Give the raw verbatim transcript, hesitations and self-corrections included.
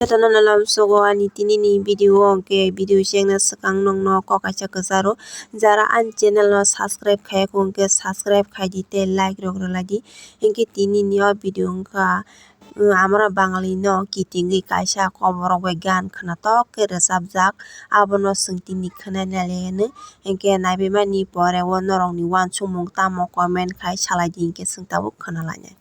Jotono no lamsogo ani tini ni video o, hwnkhe video chengna swkang nokno kok kaisa kwcharo, jara ani channel no subscribe khaiya kho hwnkhe subscribe khaidi tei like rok rwlaidi. Hwnkhe tini ni o video wngkha, uh, amora Bangali no kitingwi kaisa koborok bai gan khwnatok khe rwchapjak, abono chwng tini khwnai nailainai. Hwnkhe naibaimani pore o norokni uansukmung tamo comment khai salaidi, hwnkhe chwng tabuk khwnalainai.